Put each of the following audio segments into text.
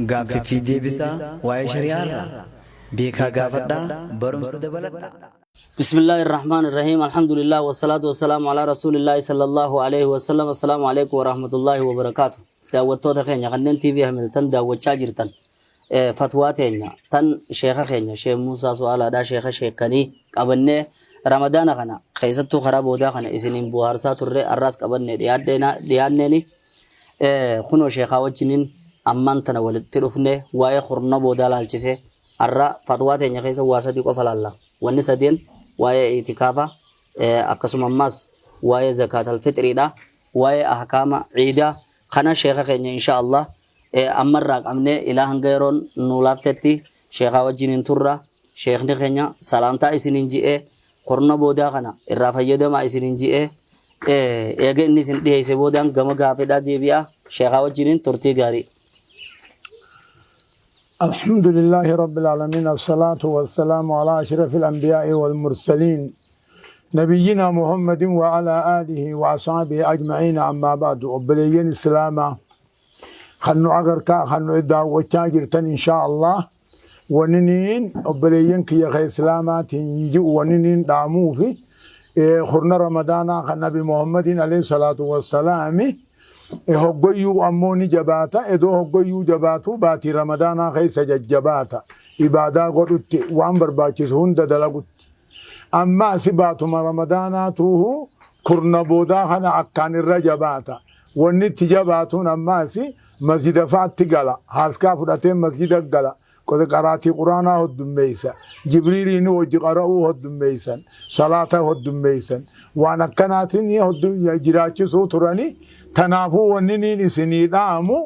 Gaaffii fi deebisaa waa'ee shari'aa irraa. Beekaa gaafadhaa, barumsa dabaladhaa. بسم الله الرحمن الرحيم الحمد لله والصلاة والسلام على رسول الله صلى الله عليه وسلم السلام عليكم ورحمة الله وبركاته. Daawwattoota keenya kanneen TV Hamilton daawwachaa jirtan, fatwaa teenya tan sheeka keenya Sheekh Muusaa Su'aalaadhaa, sheeka sheekanii qabannee Ramadaana kana keessattuu karaa boodaa kana isiniin bohaarsaa turre, har'aas qabannee dhiyaanneeni. Kunoo sheekaa wajjiniin ammaan tana walitti dhufne. Waa'ee kurna boodaa laalchisee har'a fatwaa teenya keessa waa sadii qofa laalla. Wanni sadeen waa'ee itikaafaa, akkasuma ammaas waa'ee zakaatal fixriidha, waa'ee ahkaama ciidaa. Kana sheeka keenya insha Allah ammarraa qabnee ilaa hanga yeroon nu laaftetti sheekaa wajjiniin turra. Sheekni keenya salaamtaa isiniin ji'ee, kurna boodaa kana irraa fayyadamaa isiniin ji'ee, eega inni isin dhiyeesse boodaan gama gaafedhaa deebi'a. Sheekaa wajjiniin turtii gaarii. الحمد لله رب العالمين، الصلاة والسلام على أشرف الأنبياء والمرسلين، نبينا محمد وعلى آله وأصحابه أجمعين، أما بعد. Obboleeyyan Islaamaa kan nu agartaa, kan nu daawwachaa jirtan, إن شاء الله waniniin obboleeyyan kiyya ka Islaamaatiin ji'u waniniin dhaamuufi kurna Ramadaanaa kan Nabi Muhammadin عليه الصلاة والسلام hoggoyyuu ammoo ni jabaata. Edoo hoggoyyuu jabaatu baatii Ramadaanaa keessa jajjabaata, ibaadaa godhutti, waan barbaachisu hunda dalagutti. Amma asi baatuma Ramadaanaa tuuhu kurna boodaa kana akkaan irra jabaata. Wanni itti jabaatuun amma asi masjida fa'atti gala, haaskaa fudhatee masjida gala, qaraatii Quraanaa hoddummeeysa, Jibriiliin wajji qara'uu hoddummeeysan, salaata hoddummeeysan, waan akkanaatiin jiraachisuu turani. Tanaafuu wanni niin isinii dhaamu,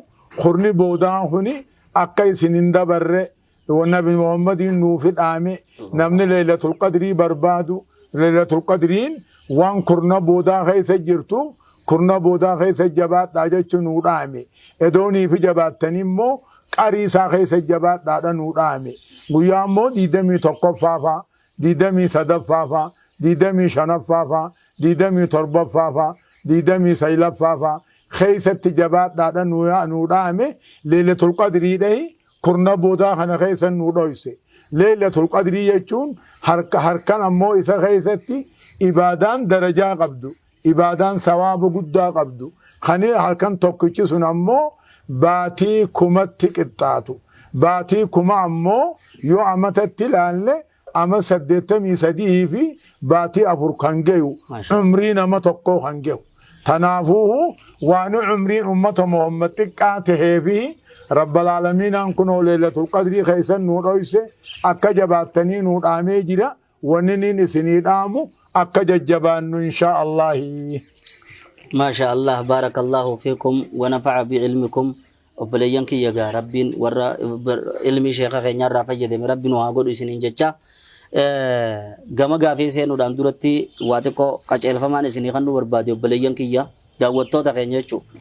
kurni boodaa kuni akka isin hin dabarre. Nabi Muhammadiin nuufi dhaame, namni Leeylatul Qadrii barbaadu, Leeylatul Qadriin waan kurna boodaa keessa jirtu, kurna boodaa keessa jabaadhaa jechuun nuu dhaame. Edoonii fi jabaattanii immoo qarii isaa keessa jabaadhaadha nuu dhaame. Guyyaa immoo 21ffaa faa, 23ffaa faa, 25ffaa faa, 27ffaa faa, 29ffaa faa keessatti jabaadhaadha nuu dhaame. Leeylatul Qadriidhahi kurna boodaa kana keessa nuu dhoyse. Leeylatul Qadrii jechuun harka harkan ammoo isa keessatti ibaadaan darajaa qabdu, ibaadaan sawaaba guddaa qabdu, kani halkan tokkichi sun ammoo baatii 1000tti qixxaatu. Baatii 1000 ammoo yoo amatatti ilaalle, ama 83 fi baatii 4 kan geyu, umrii nama tokkoo kan geyu. Tanaafuu waan umriin ummata Muhammad xiqqaa tahee fi Rabbal Aalamiinaan kunoo Leeylatul Qadrii keessan nuu dhoyse, akka jabaattanii nuu dhaamee jira. Wanni niin isinii dhaamu akka jajjabaannu إن شاء الله. ما شاء الله، بارك الله فيكم ونفع بعلمكم. Obboleeyyan kiyya gaa, Rabbiin warra ilmii sheeka keenyarraa fayyadame Rabbiin waa godhu isiniin jecha. Gama gaafii seenuudhaan duratti waa xiqqoo qaceelfamaan isinii kan nu barbaade, obboleeyyan kiyya, daawwattoota keenya jechuudha.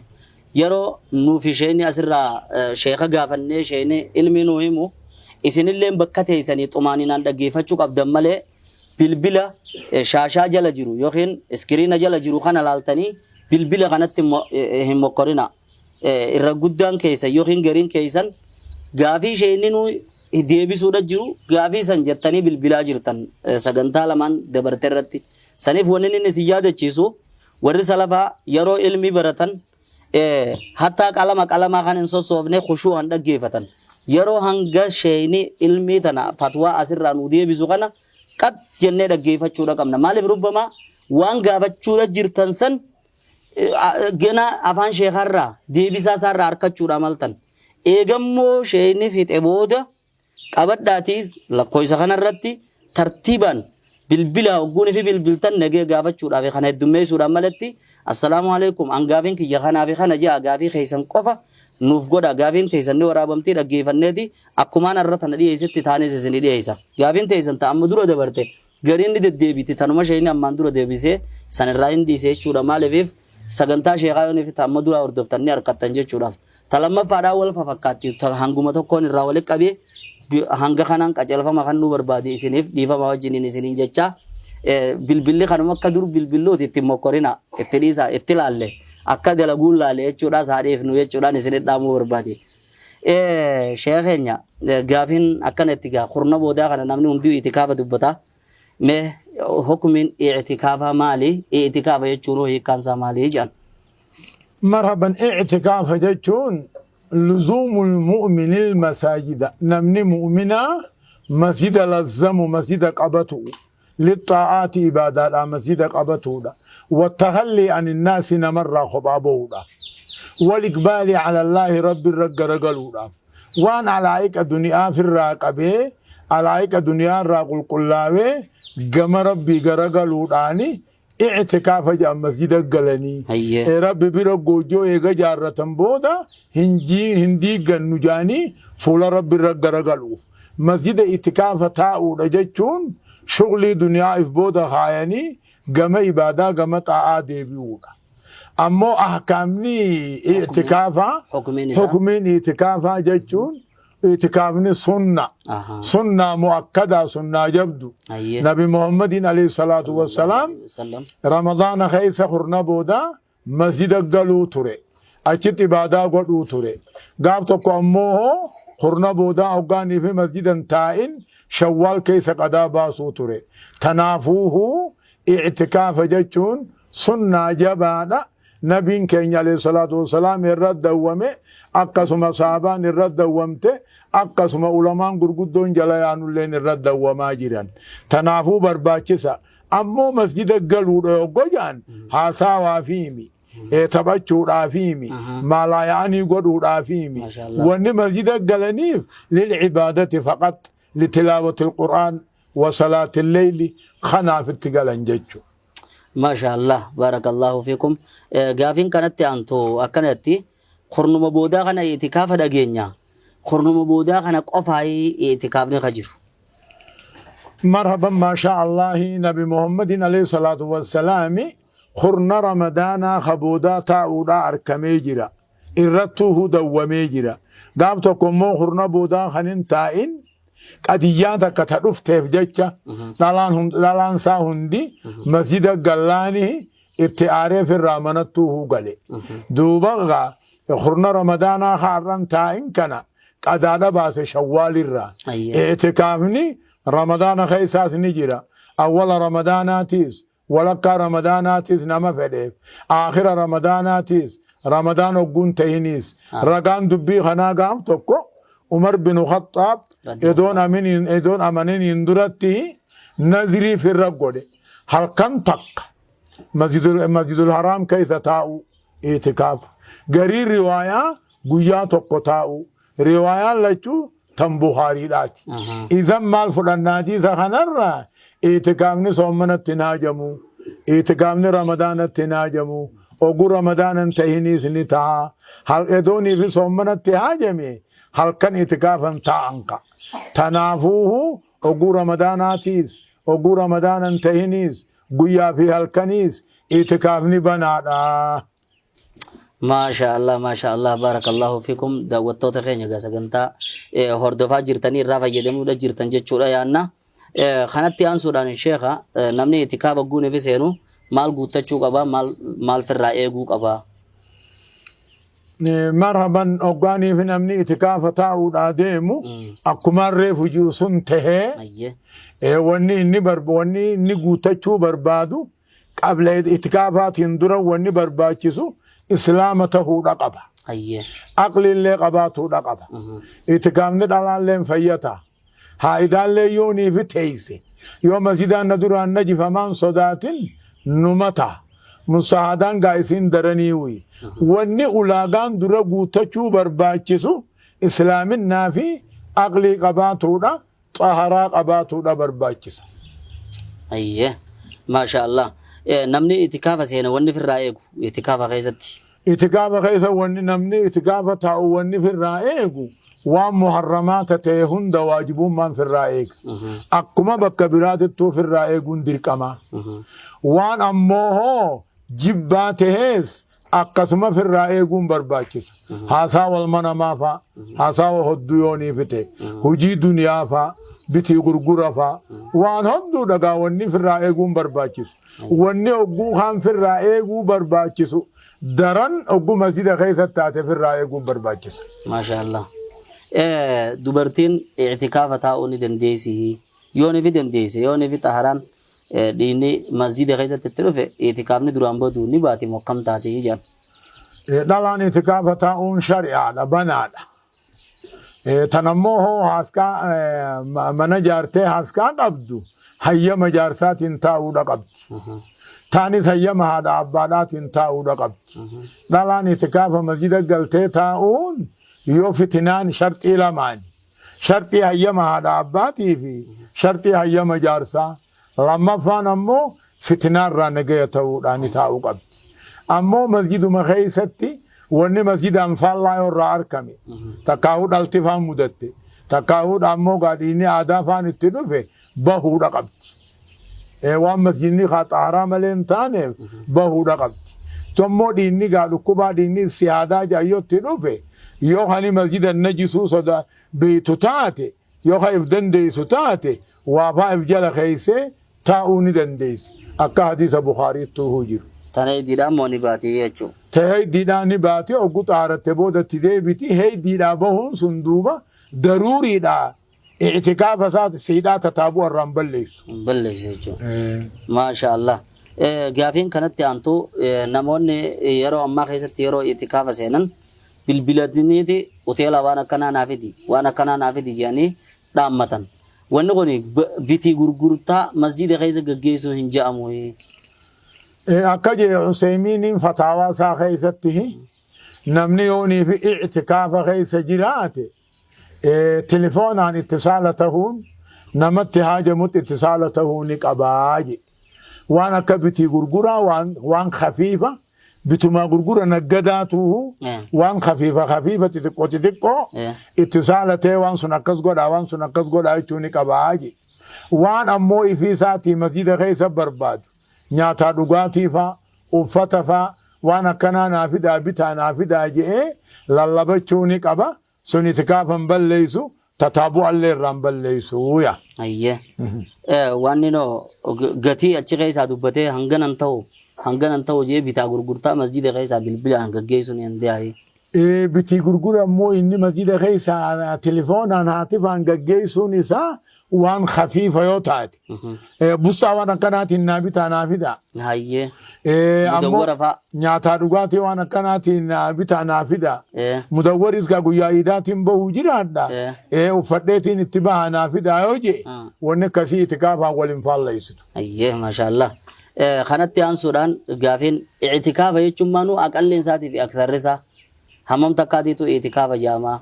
Yeroo nuuf isheen asirraa sheeka gaafannee isheen ilmii nuu himu, isinillee bakka teessanii xumaaninaan dhaggeeffachuu qabdan malee, bilbila shaashaa jala jiru yookiin iskiriina jala jiru kana laaltanii bilbila kanatti hin mokkorina. Irra guddaan keessan yookiin gariin keessan gaafii isheen nu deebisuudha jiru gaafii san jettanii bilbilaa jirtan sagantaa lamaan dabarte irratti. Saniif wanni inni isin yaadachiisu, warri salafaa yeroo ilmi baratan hattaa qalama qalamaa kan hin sossoofne khushuu'an dhaggeeffatan. Yeroo hanga sheeyni ilmii tana fatwaa asirraa nu deebisu kana qat jennee dhaggeeffachuudha qabna. Maaliif? Rubbamaa waan gaafachuudha jirtan san gana afaan sheekarraa deebisaa isaarraa harkachuudha maltan. Eegammoo sheeyni fixe booda qabadhaatii lakkoofsa kanarratti tartiibaan bilbila hogguun fi bilbiltan nagee gaafachuudhaaf kana heddummeessuudhaan malatti, "Assalaamu alaikum, an gaafiin kiyya kanaa fi kana" ji'a gaafii keessan qofa nuuf godha. Gaafiin teessan ni waraabamtii, dhaggeeffanneeti akkumaan har'a tana dhiyeessetti taanis isinii dhiyeessa. Gaafiin teessan ta'a amma dura dabarte gariin ni deddeebiti, tanuma sheeyni ammaan dura deebisee sanirraa hin dhiise jechuudha. Maaliif? Sagantaa sheekaa yoon fi amma dura hordoftan ni harkattan jechuudhaaf. Ta lammaffaadhaan wal fafakkaatti, hanguma tokkoon irraa walitti qabee hanga kanaan qajeelfama kan nu barbaade isiniif dhiifama wajjiniin isiniin jecha. Bilbilli kanuma akka dur bilbilluuti itti mokkorina, itti dhiisa, itti laalle akka dalaguun laale jechuudha, saadhiifnu jechuudhaan isinit dhaamuu barbaade. Sheekha keenya gaafiin akkana itti gaa kurna boodaa kana namni hunduu itikaafa dubbata. Mee hukumiin i'tikaafaa maali? I'tikaafa jechuun hoo hiikkaan isaa maali jedhan. Marhaban i'tikaafa jechuun luzuumul mu'minil masaajida namni mu'minaa masjida lazzamu masjida qabatu lixxaa'aati ibaadaadhaa masjida qabatuudha wattahallii aninnaasi namarraa kophaa bahuudha wal iqbaali alallaahi rabbi irra garagaluudhaaf waan alaa'iqa duniyaa firraa qabee alaa'iqa duniyaa irraa qulqullaawee gama rabbii garagaluudhaani i'tikaafa jedhan masjida galanii Rabbi bira goojjoo eega jaarratan booda hin diiggannu jedhanii fuula rabbi irra garagaluuf masjida itikaafa taa'uudha jechuun shuglii duniyaa if booda kaayanii gama ibaadaa gama xaa'aa deebi'uudha. Ammoo ahkaamni itikaafaa hukumiin itikaafaa jechuun itikaafni sunna sunnaa mu'akkadaa sunnaa jabdu Nabi Muhammadiin alayhi salaatu wassalaam Ramadaana keessa kurna booda masjida galuu ture achitti ibaadaa godhuu ture gaaf tokko ammoo kurna boodaa hoggaanii fi masjidan taa'in shawwaal keessa qadaa baasuu ture tanaafuuhu i'tikaafa jechuun sunnaa jabaadha. Nabiin keenya alayhi salaatu wassalaam irra dawwame akkasuma sahabaan irra dawwamte akkasuma ulamaan gurguddoon jala yaanulleen irra dawwamaa jiran. Tanaafuu barbaachisa. Ammoo masjida galuudha yoggoo jedhan haasaawaa fiimi. Taphachuudhaa fiimi. Maalaaya'anii godhuudhaa fiimi. Wanni masjida galaniif lilcibaadati faqat litilaawati alqur'aan wa salaati leyli kanaaf itti galan jechuudha. Maasha Allah barakallahu fiikum. Gaafiin kanatti aantu akkanatti kurnuma boodaa kana itikaafa dhageenya. Kurnuma boodaa kana qofaa itikaafni ka jiru. Marhaban maasha Allahi Nabi Muhammadin alayhi salaatu wassalaami kurna Ramadaanaa ka boodaa taa'uudhaa arkamee jira. Irrattuu dawwamee jira. Gaaf tokko immoo kurna boodaa kan hin taa'in qadiyyaan takka ta dhufteef jecha dhalaan isaa hundi masjida gallaanii itti aareef irraa manattuu gale. Duuba kurna Ramadaanaa har'an taa'in kana qadaadha baase shawwaalirraa. I'tikaafni Ramadaana keessaas ni jira. Awwala Ramadaanaatiis walakkaa Ramadaanaatiis nama fedheef aakhira Ramadaanaatiis Ramadaan hogguun tahiniis ragaan dubbii kanaa gaaf tokko Umar bin Khattaab edoon amaniniin duratti nazirii firra godhe halkan takka Masjidul Haraam keessa taa'u itikaafa. Garii riwaayaa guyyaa tokko taa'u riwaayaan lachuu tan Buhaariidhaati. Isan maal fudhannaa hadiisa kanarraa itikaafni soommanatti hin haajamu itikaafni Ramadaanatti hin haajamu oguu Ramadaanan tahiniis ni ta'a edoonii fi soommanatti haajame halkan itikaafan taa'an ka. Tanaafuuhu oguu Ramadaanaatiis oguu Ramadaanan tahiniis guyyaa fi halkaniis itikaafni banaadha. Maasha Allah maasha Allah barakallahu fikum daawwattoota keenya egaa sagantaa hordofaa jirtanii irraa fayyadamuudha jirtan jechuudha yaanna. Kanatti aansuudhaan sheekha namni itikaaba guune fi seenu maal guuttachuu qaba maal maal firraa eeguu qaba. Marhaban hoggaanii fi namni itikaafa taa'uudhaa deemu akkumaan reefu jiru sun tahee wanni inni wanni inni guuttachuu barbaadu qabla itikaafaatiin dura wanni barbaachisu islaama tahuudha qaba. Aqliillee qabaatuudha qaba. Itikaafni dhalaalleen fayyata. Haa'idaallee yoonii fi teeyse. Yoo masjidaan na duraan najifamaan sodaatin numa ta'a. Musaahadaan gaa isiin daranii wuyi. Wanni ulaagaan dura guuttachuu barbaachisu islaaminaa fi aqlii qabaatuudha xaharaa qabaatuudha barbaachisa. Ayyee maasha Allah. Namni itikaafa seena wanni firraa eegu itikaafa keessatti. Itikaafa keessa wanni namni itikaafa taa'u wanni firraa eegu waan muharramaata ta'e hunda waajibummaan firraa eega. Akkuma bakka biraatittuu firraa eeguun dirqama. Waan ammoo hoo jibbaa ta'ees akkasuma firraa eeguun barbaachisa. Haasaa wal manamaa faa, haasaa hodduu yoonii fite, hojii duniyaa faa, bitii gurgura faa, waan hodduu dhagaa wanni firraa eeguun barbaachisu. Wanni ogguu kaan firraa eeguu barbaachisu daran ogguu masjida keessa taate firraa eeguun barbaachisa. Maasha Allah. Dubartiin i'tikaafa taa'uu ni dandeessi. Yoo ni fi dandeesse, yoo ni fi xaharaan dhiigni masjida keessatti itti dhufe, i'tikaafni duraan badu ni baati moo akkam taati jedhan. Dhalaan itikaafa taa'uun shari'aadha, banaadha. Tan ammoo hoo haaskaa mana jaartee haaskaa qabdu, hayyama jaarsaatiin taa'uudha qabdi. Taanis hayyama haadha abbaadhaatiin taa'uudha qabdi. Dhalaan itikaafa masjida galtee taa'uun yoo fitinaan, sharxii lamaani. Sharxii hayyama haadha abbaatii fi sharxii hayyama jaarsaa. Lammaffaan ammoo fitinaarraa nagaya ta'uudhaan ni taa'uu qabdi. Ammoo masjiduma keessatti wanni masjidaan faallaa yoo irraa argame, takkaahuu dhalti faan mudatte, takkaahuu ammoo gaadhiinni aadaa faan itti dhufe, bahuudha qabdi. Waan masjidni kaa xaaraa malee hin taaneef bahuudha qabdi. Tommoo dhiinni gaa dhukkubaa, dhiinni siyaadaa jaayyootti dhufe, yoo hani masjida najisuu soda beeytu taate, yoo ka if dandeessu taate, waafaa if jala keessee taa'uu ni dandeessi. Akka hadiisa Bukaariittuu jiru. Tana heydiidhaan moo ni baati jechuudha? Te heydiidhaan ni baati, oggu xaaratte boodatti deebiti. Heydiidhaa bahuun sun duuba daruuriidha. I'tikaafa isaati siidhaa tataabuu irraan balleessu. Balleessu jechuudha. Maasha Allah. Gaafiin kanatti aantu, namoonni yeroo ammaa keessatti yeroo i'tikaafa seenan bilbilatiniiti hoteela waan akkanaa naa fidi, waan akkanaa naa fidi jedhanii dhaammatan. Wanni kun bitii gurgurtaa masjida keessa gaggeessuu hin je'amu. Akka jedhe Useymiiniin fataawaa isaa keessatti, namni yoonii fi i'tikaafa keessa jiraate tilifoonaan ittisaala tahuun, namatti haajamutti ittisaala tahuu ni qabaa jedhe. Waan akka bitii gurguraa, waan khafiifa bitumaa gurgura naggadaatu, waan khafiifa khafiifa, xixiqqoo xixiqqoo ittisaala ta'e, waan sun akkas godhaa, waan sun akkas godhaa jechuu ni qabaa jedhe. Waan ammoo ifii isaatii masjida keessa barbaadu, nyaataa dhugaatii faa, uffata faa, waan akkanaa naa fidaa, bitaa naa fidaa jedhee lallabachuu ni qaba. Sun itikaafa hin balleessu, tataabu'allee irraa hin balleessu yaa. Ayyee. Waan noo gatii achi keessaa dubbatee hanganan ta'u jee bitaa gurgurtaa masjida keessaa bilbilaan gaggeessuun hin danda'e. Bitii gurgura ammoo inni masjida keessaa telefoonaan haatifaan gaggeessuun isaa waan khafiifa yoo taate. Bustaa waan akkanaatiin naa bitaa, naa fidaa. Ammoo Mudawwara fa'a. Nyaataa dhugaatii waan akkanaatiin naa bitaa, naa fidaa. Mudawwaris gaa guyyaa iidaatiin bahuu jiraadha. Uffadheetiin itti bahaa, naa fidaa yoo jee, wanni akkasii itikaafaan wal hin faalleessitu. Ayyee, maashaallah. Kanatti aansuudhaan gaafiin, i'tikaafa jechuun maanuu aqalliin isaatii fi aksarri isaa hammam takkaatiitu i'tikaafa jedhama?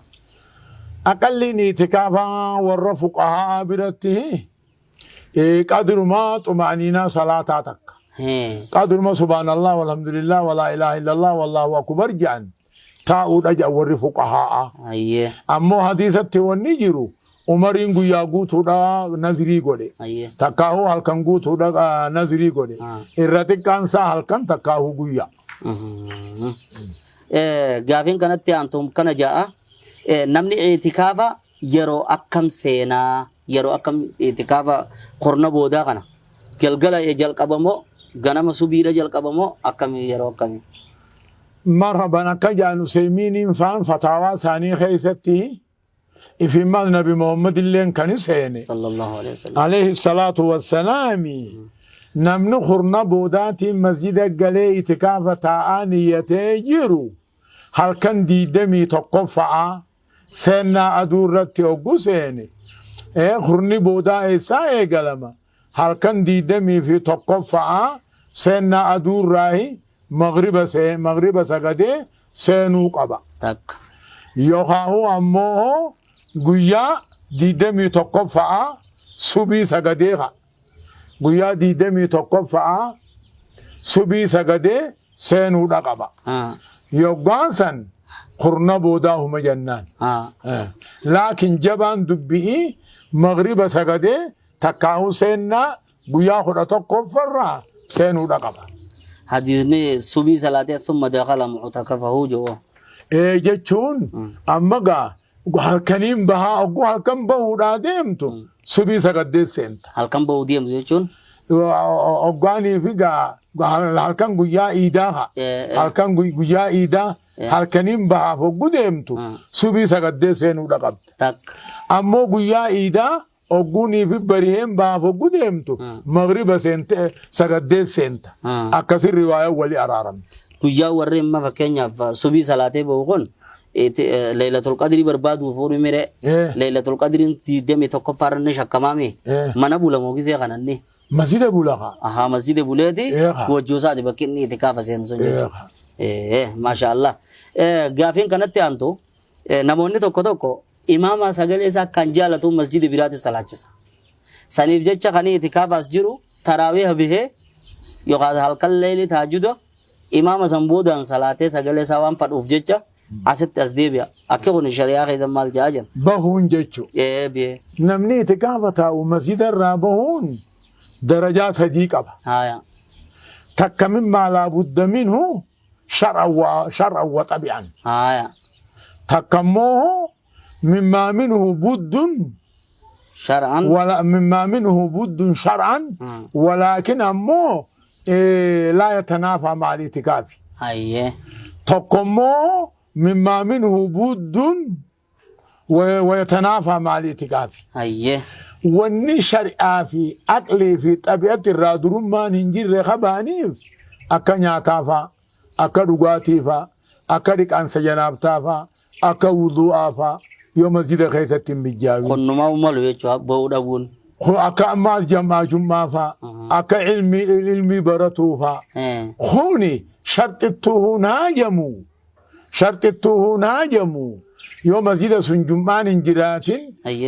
Aqalliin itikaafaa warra fuqahaa biratti qadrumaa xuma'aniinaa salaataa takka. Qadruma subhaanallah, walhamdulillah, walaa ilaaha illallah, wallaahu akbar jedhan taa'uudha jedhan warri fuqahaa. Ammoo hadiisatti wanni jiru, Umariin guyyaa guutuudha nazirii godhe. Takkaahuu halkan guutuudha nazirii godhe. Irra xiqqaan isaa halkan takkaahuu guyyaa. Gaafiin kanatti aantu kana ja'a. Namni i'tikaafa yeroo akkam seenaa, yeroo akkam i'tikaafa, korna boodaa kana galgala jalqabamoo, ganama subiidha jalqabamoo, akkamii, yeroo akkamii? Marhaban, akka jedhan Useymiiniin faan fataawaa isaanii keessatti, ifimmaas Nabi Muhammad illeen kan seene sallallahu alaihi wasallam. Alayhi salaatu wassalaami, namni kurna boodaatiin masjida galee itikaafa taa'aa niyyatee jiru, halkan 21ffaa seennaa aduu irratti hoggu seene, kurni boodaa eessaa eegalama? Halkan 21ffaa seennaa aduu irraahi magriba sagadee seenuu qaba. Takka. Yookaan ammoo guyyaa 21ffaa subii sagadee ka. Guyyaa 21ffaa subii sagadee seenuudha qaba. Yoggaan san kurna boodaa huma jennaan. Laakiin jabaan dubbi'ii magriba sagadee takkaahuu seennaa guyyaa 11ffarraa seenuudha qaba. Hadiisni subii salaatee thumma dakhala muctakafahu jedhu. Jechuun amma gaa halkaniin bahaa, ogguu halkan bahuudhaa deemtu subii sagaddee seenta. Halkan bahuu deemtu jechuun? Hoggaanii fi gaa Halkan guyyaa iidaa haa. Halkan guyyaa iidaa halkaniin bahaaf hoggu deemtu subii sagaddee seenuudha qabda. Takka. Ammoo guyyaa iidaa hogguunii fi bariheen bahaaf hoggu deemtu magriba seente sagaddee seenta. Akkasi riwaayaan wali araaramti. Guyyaa warri amma fakkeenyaaf subii salaatee bahu kun Leeylatul Qadrii barbaaduuf fuudhu mire. Leeylatul Qadriin 21ffaa irra ni shakkamaami. Mana bula moo gisee kana inni? Masjida bula kaa. Ahaa, masjida buleeti Eegaa. goojjoo isaati bakki inni itikaafa seenu sun jechuudha. Eegaa. Maasha Allah. Gaafiin kanatti aantu, namoonni tokko tokko imaama sagalee isaa kan jaalatu masjida biraatti salaachisa. Saniif jecha kan itikaafa as jiru taraawiha bihee yookaan halkan leelii tahajjuda imaama san boodaan salaatee sagalee isaa waan fadhuuf jecha asitti as deebi'a. Akki kun shari'aa keessa maal jedhaa jira? Bahuun jechu. Ee, bihee. Namni itikaafa taa'u masjida irraa bahuun darajaa sadii qaba. Haaya. Takka mimmaa laa budda minhu shar'an wa xabi'an. Haaya. Takka immoo mimmaa minhu buddun Shar'an. Wala mimmaa minhu buddun shar'an walaakin ammoo laa yatanaafaa ma'al itikaafi. Hayyee. Tokko immoo mimmaa minhu buddun wa yatanaafaa ma'al itikaafi. Hayyee. Wanni shari'aa fi aqlii fi xabi'atti irraa durummaan hin jirre kabaaniif akka nyaataa faa, akka dhugaatii faa, akka dhiqaansa janaabtaa faa, akka wudu'aa faa yoo masjida keessatti hin mijjaawin. Kunnumaa malu jechuudha ba'uu dhabuun. Kun akka ammaas jam'aa jum'aa faa, akka ilmii ilmii baratuu faa. Kuni sharxittuu hunaajamu. Sharxittuu hunaajamu. Yoo masjida sun jum'aan hin jiraatin,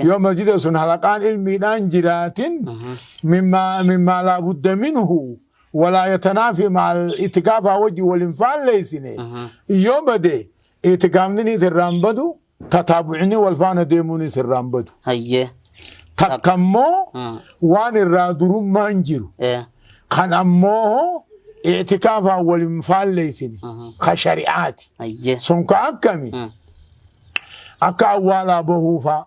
yoo masjida sun halaqaan ilmiidhaan jiraatin, mimmaa laa budda minhu walaa yatanaafi maal itikaafaa wajji wal hin faalleessine yoo bade itikaafni irraa hin badu, tataabu'ini wal faana deemuunis irraa hin badu. Takka immoo waan irraa durummaan jiru kan ammoo itikaafaan wal hin faalleessine ka shari'aati. Sun ka akkami? Akka awwaalaa bahuufaa,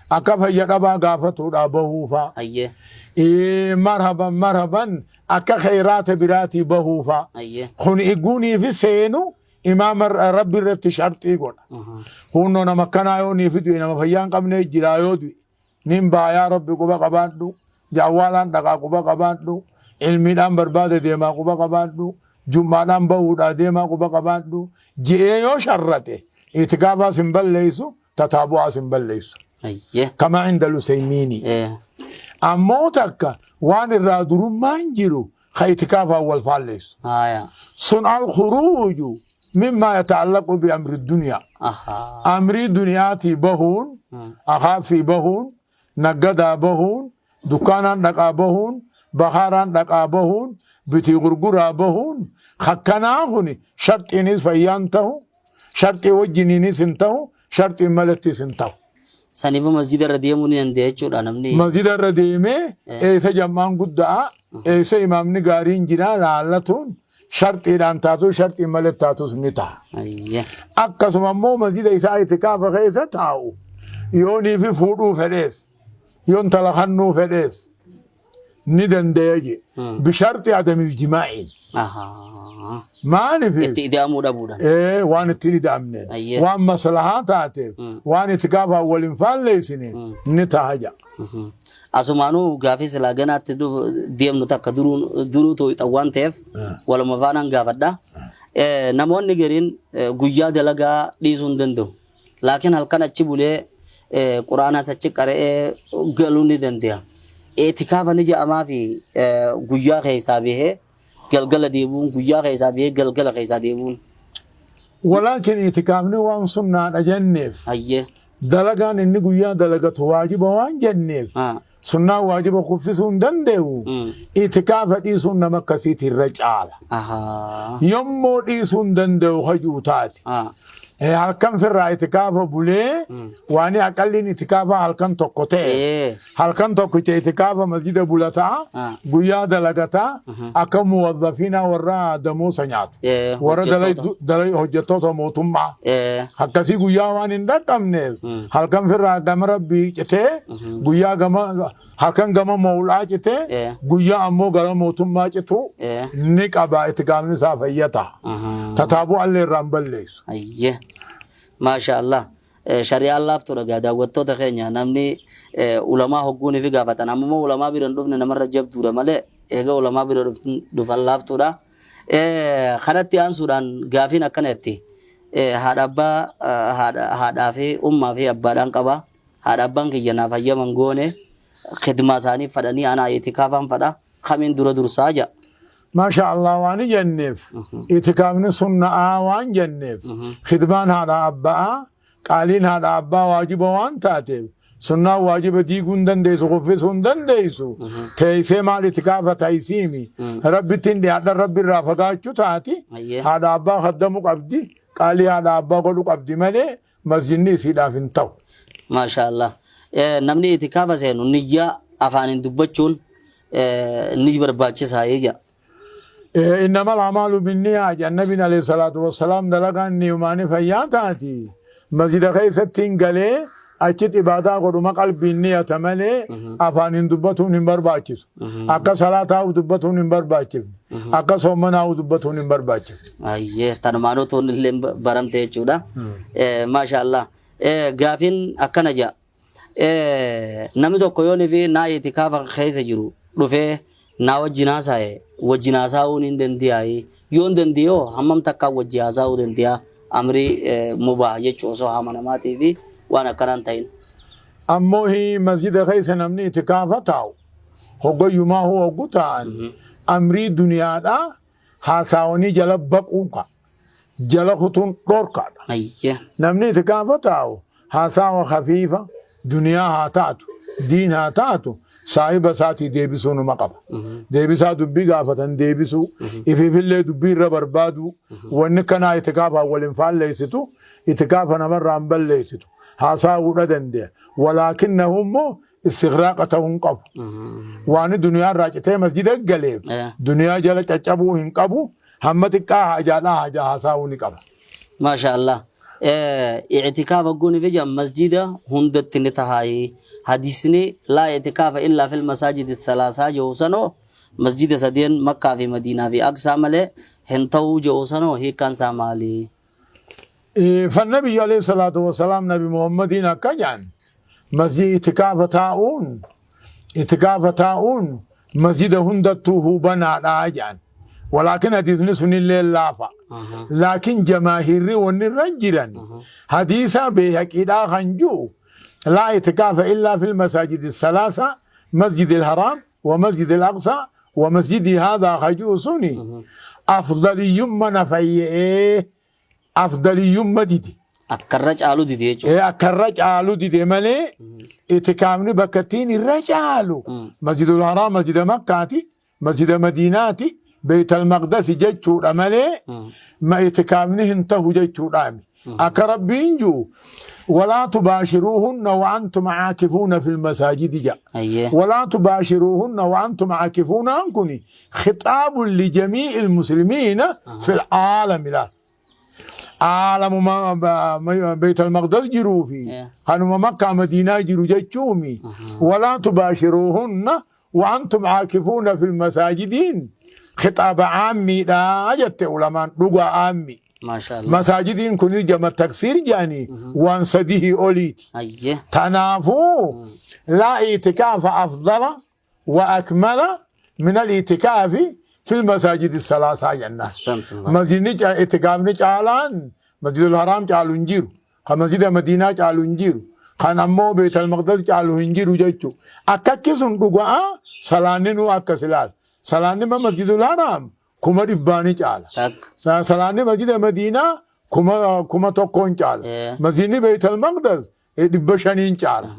akka fayya dhabaa gaafatuudhaa bahuufaa, marhaban marhaban akka khayraata biraatii bahuufaa. Kun iguunii fi seenu imaama Rabbi irratti sharxii godha. Hunnoo nama akkanaa yoo nii fi du'e, nama fayyaa hin qabne jiraa yoo du'e, nin baha yaa Rabbi quba qabaadhu, awwaalaan dhaqaa quba qabaadhu, ilmiidhaan barbaada deemaa quba qabaadhu, jummaadhaan bahuudhaa deemaa quba qabaadhu, je'ee yoo sharrate itikaafaas hin balleessu, tataabu'aas hin balleessu. Kama inda Lusaymiini. Ammoo takka waan irraa durummaan jiru ka itikaafaan wal faalleessu. Sun al-khuruuju mimmaa yata'allaqu bi amri duniyaa. Amrii duniyaatii bahuun, akaaffii bahuun, naggadaa bahuun, dukkaanaan dhaqaa bahuun, bakaaraan dhaqaa bahuun, bitii gurguraa bahuun, kakkanaa kuni sharxiinis fayyaan tahu, sharxii wajjiniinis hin tahu, sharxiin malattis hin tahu. Saniifuu masjida irra deemuu ni danda'a jechuudha namni. Masjida irra deemee eessa jam'aan guddaa, eessa imaamni gaariin jiraa laallatuun sharxiidhaan taatus sharxiin malee taatus ni ta'a. Akkasuma immoo masjida isaa itikaafa keessa taa'u yoonii fi fuudhuu fedhees, yoo intala kannuu fedhees ni danda'e je. Bisharxi adamil jimaa'iin. Maaliif? Itti ida'amuu dhabuudhaan. Waan ittiin ida'amneen. Waan maslahaa taateef, waan itikaafaan wal hin faalleessine ni ta'a jedha. Asumaanuu gaafii silaa ganaatti deemnu takka duruu tooyxan waan ta'eef waluma faanaan gaafadha. Namoonni gariin guyyaa dalagaa dhiisuu hin danda'u. Laakiin halkan achi bulee quraanaas achi qara'ee galuu ni danda'a. Itikaafa ni jedhamaa fi guyyaa keessaa bahee galgala deebi'uun, guyyaa keessaa bahee galgala keessaa deebi'uun. Walaakin itikaafni waan sunnaadha jenneef, dalagaan inni guyyaa dalagatu waajiba waan jenneef, sunnaan waajiba kuffisuu hin danda'u. Itikaafa dhiisuun nama akkasiiti irra caala. Yommuu dhiisuu hin danda'u hajuu taate. Halkan firraa itikaafa bulee waan aqalliin itikaafa halkan tokko ta'e. Halkan tokkicha itikaafa masjida bulataa, guyyaa dalagataa, akka muwazzafiinaa warra damoosa nyaatu. Warra Hojjettoota. Hojjettoota mootummaa. Akkasii guyyaa waan hin dhaqqabneef halkan firraa gama rabbii citee, guyyaa gama halkan gama moolaa citee, guyyaa ammoo gara mootummaa citu ni qaba, itikaafni isaa fayyata. Tataabuu allee irraa hin balleessu. Ayyee. Maasha Allah. Shari'aan laaftuudha gaa, daawwattoota keenya. Namni ulamaa hogguunii fi gaafatan ammoo ulamaa bira hin dhufne namarra jabduudha malee, eega ulamaa bira dhufan laaftuudha. Kanatti aansuudhaan gaafiin akkana jetti. Haadha abbaa, haadhaa fi ummaa fi abbaadhaan qaba. Haadha abbaan kiyya naaf hayyaman goone, khidmaa isaanii fadhanii, anaa itikaafaan fadha, kamiin dura dursaa jedha. Maasha Allah, waan jenneef itikaafni sunna'aa waan jenneef, khidmaan haadha abbaa, qaaliin haadha abbaa waajiba waan taateef, sunnaan waajiba diiguu hin dandeessu, kuffisuu hin dandeessu. Teessee maal itikaafa taayisiimi rabbittiin dhiyaadhan, rabbi irraa fagaachuu taati. Haadha abbaa kaddamuu qabdi, qaalii haadha abbaa godhuu qabdi malee masjidni isiidhaaf hin ta'u. Maasha Allah. Namni itikaafa seenu niyyaa afaaniin dubbachuun ni barbaachisaa jedha. إنما الأعمال بالنيات النبي عليه الصلاة والسلام. Dalagaan niyumaani fayyaa taati. Masjida keessatti hin galee achitti ibaadaa godhuma qalbiin niyata malee afaaniin dubbatuun hin barbaachisu. Akka salaataa dubbatuun hin barbaachifne. Akka soomanaa dubbatuun hin barbaachifne. Ayyee, tanumaanuu tuun illee baramte jechuudha. Maasha Allah. Gaafiin akkana jedha. Namni tokko yoon fi naa itikaafa keessa jiru dhufee naa wajjin haasa'e, wajjin haasa'uun hin danda'ayi? Yoo hin danda'oo, hammam takkaan wajji haasa'uu danda'a? Amrii mubaa jechuu osoo haama namaatii fi waan akkanaan ta'in. Ammoo masjida keessa namni itikaafa taa'u hoggayyumaa hoggu taa'an amrii duniyaadhaa haasawanii jala baquun ka jala kutuun dhorkaadha. Namni itikaafa taa'u haasawa khafiifa duniyaa haa taatu, diin haa taatu, saahiba isaatii deebisuu numa qaba. Deebisaa dubbii gaafatan deebisuu, ifiifillee dubbii irra barbaadu, wanni kanaa itikaafaan wal hin faalleessitu, itikaafa namarraa hin balleessitu. Haasaawuudha danda'a. Walaakinnahu immoo istigraaqa ta'uu hin qabu. Waan duniyaa irraa citee masjida galeef duniyaa jala caccabuu hin qabu. Hamma xiqqaa hajaadhaa hajaa haasaawuu ni qaba. Maasha Allah. I'tikaafa gooni fi jedhan masjida hundatti ni tahaayi. Hadisni لا اعتكاف إلا في المساجد الثلاثة jedhu sanoo, masjida sadeen Makkaa fi Madiinaa fi Aqsaa malee hin ta'uu jedhu sanoo, hiikkaan isaa maali? فالنبي عليه الصلاة والسلام نبي محمدين أكجان مسجد اعتكاف تاؤون، اعتكاف تاؤون مسجد هندته بنا راجان، ولكن حديث سن الليل لافا، لكن جماهير ونرجرا حديثا بيهقي خنجو لا اعتكاف إلا في المساجد الثلاثة، مسجد الحرام ومسجد الأقصى ومسجدي هذا خجو سني أفضل يوم نفي إيه أفضل يوم didi. Akka irra caalu dide jechuudha. Akka irra caalu dide malee itikaafni bakka ittiin irra caalu Masjidul Haraam, Masjida Makkaati, Masjida Madiinaati, Beeytal Maqdasi jechuudha malee ma itikaafni hin tahu jechuudhaami. Akka Rabbiin jiru ولا تباشروهن وأنتم عاكفون في المساجد جا. ولا تباشروهن وأنتم عاكفون أنكني خطاب لجميع المسلمين في العالم، لا عالم ما بيت المقدس جرو في خانوا مكة مدينة جرو جتشومي. ولا تباشروهن وأنتم عاكفون في المساجدين خطاب عامي لا جت علماء لغة عامي. Maasha Allah. مساجدين كوني جمع تكسير جاني وان سديه أوليت. تنافو لا اعتكاف أفضل وأكمل من الاعتكاف في المساجد الثلاثة جنة. أحسنتم. مسجد اعتكاف caalaan مسجد الحرام caalu hin jiru, kan masjida Madiinaa caalu hin jiru, kan ammoo Beet al-Maqdas caalu hin jiru jechu. Akkakki sun dhugaa salaanni akkas ilaal. Salaanni Masjidul Haram 100,000 caala. Takka. Salaanni masjida Madiinaa 1,000 caala. Masjidni Beet al-Maqdas 500 caala.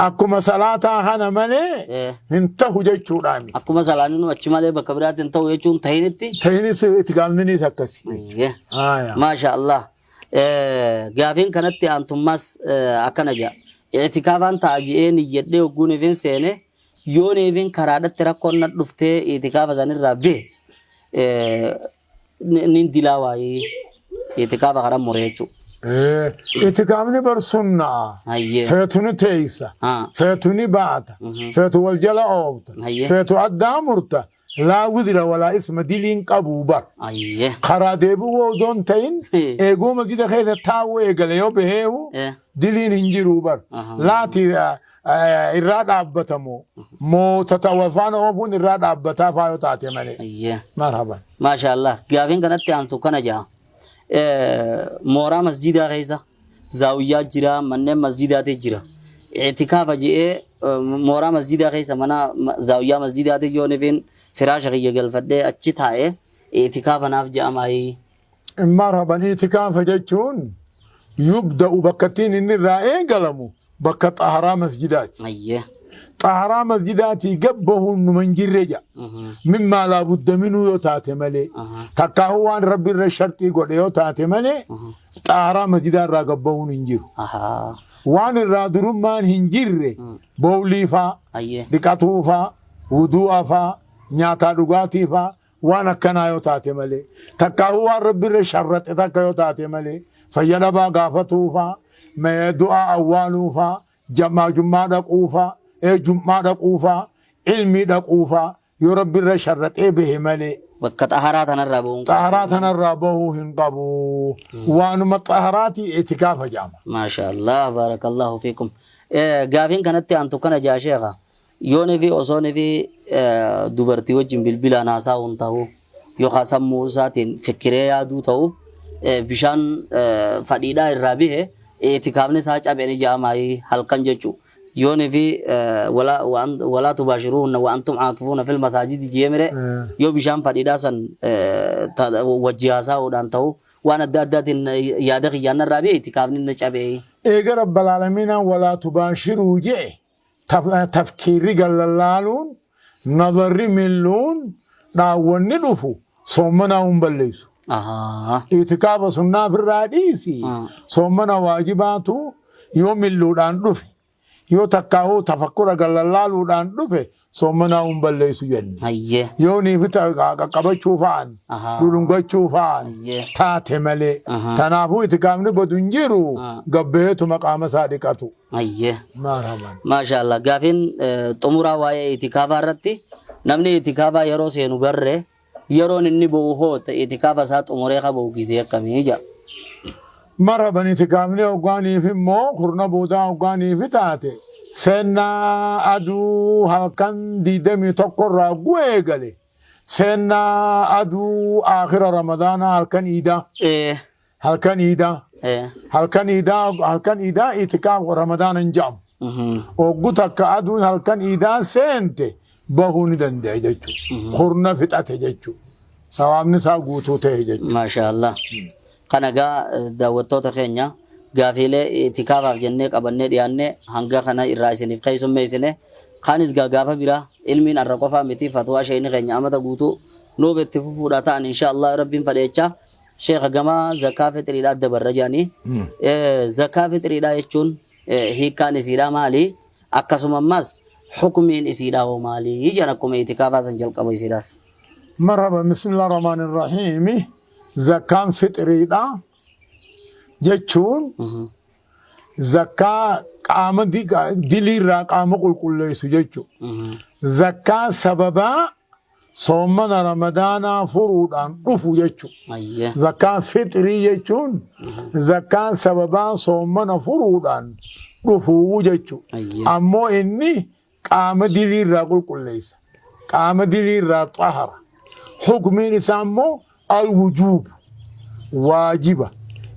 Akkuma salaataa kana malee hin tahu jechuudhaami. Akkuma salaanni achi malee bakka biraatti hin ta'u jechuun tahinitti. Tahinis itikaafninis akkasi. Aya. Maasha Allah. Gaafiin kanatti aantummaas akkana jedha. I'tikaafaan ta'a je'ee niyyadhee hogguun ifin seene yoon ifin karaadhatti rakkoon na dhuftee i'tikaafa sanirraa bahe nin dilaa waayee i'tikaafa kana mure jechuudha. Itikaafni bar sunnaa. Hayyee. Feetu ni teeysa. Haa. Feetu ni baata. Feetu wal jala oofta. Hayyee. Feetu addaa murta. Laa wizra walaa isma diliin qabuu bar. Hayyee. Karaa deebi'uu odoo hin ta'in eeguu masjida keessa taa'uu eegale yoo baheewu diliin hin jiruu bar. Laati irraa dhaabbatamu moo tata wal faana oofuun irraa dhaabbataa faa yoo taate malee. Hayyee. Marhaban. Maasha Allah. Gaafiin kanatti aantu kana ja'a. Mooraa masjidaa keessa zaawiyyaa jira, manneen masjidaati jira. I'tikaafa je'ee mooraa masjidaa keessa mana zaawiyyaa masjidaati yoon ifin firaasha kiyya galfadhee achi taa'e i'tikaafa naaf je'amaayii. Marhaban i'tikaafa jechuun yubda'u bakka ittiin inni irraa eegalamu bakka xaharaa masjidaati. Ayyee. Xaharaa masjidaatii gad bahuun numa hin jirre jedha. Mimmaa laa budda minuu yoo taate malee. Takkaahuu waan Rabbi irra sharxii godhe yoo taate malee xaharaa masjidaa irraa gad bahuun hin jiru. Ahaa. Waan irraa durummaan hin jirre bowlii faa, Ayyee. dhiqatuu faa, wuduu'a faa, nyaataa dhugaatii faa Waan akkanaa yoo taate malee, takkaahuu waan Rabbi irra sharraxe takka yoo taate malee, fayya dhabaa gaafatuu faa, du'aa awwaaluu faa, jamaa jummaa dhaquu faa, jum'aa dhaquu faa, ilmii dhaquu faa yoo Rabbi irra sharraxee bahe malee. Bakka xaharaa tanarraa bahuun qabu. Xaharaa tanarraa bahuu hin qabu. Waanuma xaharaatii itikaafa jedhama. Maasha Allah baarakallahu fiikum. Gaafiin kanatti aantu kana jaa sheekha. Yoonifi osoonifi dubartii wajjin bilbilaan haasaa'uun ta'u yookaan sammuu isaatiin fikkiree yaaduu ta'u bishaan fadhiidhaa irraa bihe itikaafni isaa cabe ni ja'amaayii halkan jechu. Yoonifi walaa tubaashiruhunna wa antum aakifuuna fil masaajidi jee mire yoo bishaan fadhiidhaa san wajji haasaa'uudhaan ta'u waan adda addaatiin yaada kiyyaan narraa bihe itikaafni na cabe. Eega Rabbalaalamiinaan walaa tubaashiruu je'e Tafkiirri gad lallaaluun, nadarri milluun, dhaawwanni dhufu soommanaa hin balleessu. Itikaafa sunnaa ofirraa dhiisi soommana waajibaatu yoo milluudhaan dhufe yoo takkaahuu tafakkura gad lallaaluudhaan dhufe soommanaa hin balleessu jenne. Hayyee. Yoo niifi qaqqabachuu fa'an, Ahaa. dhudhungachuu fa'an Hayyee. taate malee. Ahaa. Tanaafuu itikaafni badu hin jiru Ah. gabbaheetuma qaama isaa dhiqatu. Hayyee. Marhaban. Maasha Allah. Gaafiin xumuraa waa'ee itikaafaa irratti namni itikaafaa yeroo seenu garre yeroon inni ba'u hoo itikaafa isaa xumuree ka ba'u gisee akkamii jedha. Marhaban itikaafni hoggaaniif immoo kurna boodaa hoggaaniif taate seennaa aduu halkan 21 irraa gu'e eegale seennaa aduu aakhira ramadaanaa halkan iidaa Halkan iidaa. Halkan iidaa halkan iidaa itikaaf ramadaana hin jedhamu. Oggu takka aduun halkan iidaa seente bahuu ni danda'a jechuudha. Kurna fixate jechuudha. Sawaabni isaa guutuu ta'e jechuudha. Maasha Allah. Kana gaa daawwattoota keenya gaafiilee itikaafaaf jennee qabannee dhiyaanne hanga kana irraa isiniif keessummeessine. Kaanis gaa gaafa biraa ilmiin arra qofaa miti fatwaa sheeyni keenya amata guutuu nuuf itti fufuudha ta'an insha Allah rabbiin fadheechaa. Sheekha gama zakaa fixriidhaa dabarra jedhanii. Zakaa fixriidhaa jechuun hiikkaan isiidhaa maali? Akkasuma ammas hukumiin isiidhaa hoo maali? Jedhan akkuma itikaafaa san jalqaba isiidhaas. Marhaba bismillah rahmaan rahiimi zakkaan fixriidha jechuun zakkaa qaama diliirraa qaama qulqulleessu jechuudha. Zakkaa sababaa Soommana Ramadaanaa furuudhaan dhufu jechuudha. Hayyee. Zakkaan fixrii jechuun zakkaan sababaa soommana furuudhaan dhufuu jechuudha. Hayyee. Ammoo inni qaama dilii irraa qulqulleessa. Qaama dilii irraa xahara. Hukmiin isaa immoo al-wujuub waajiba.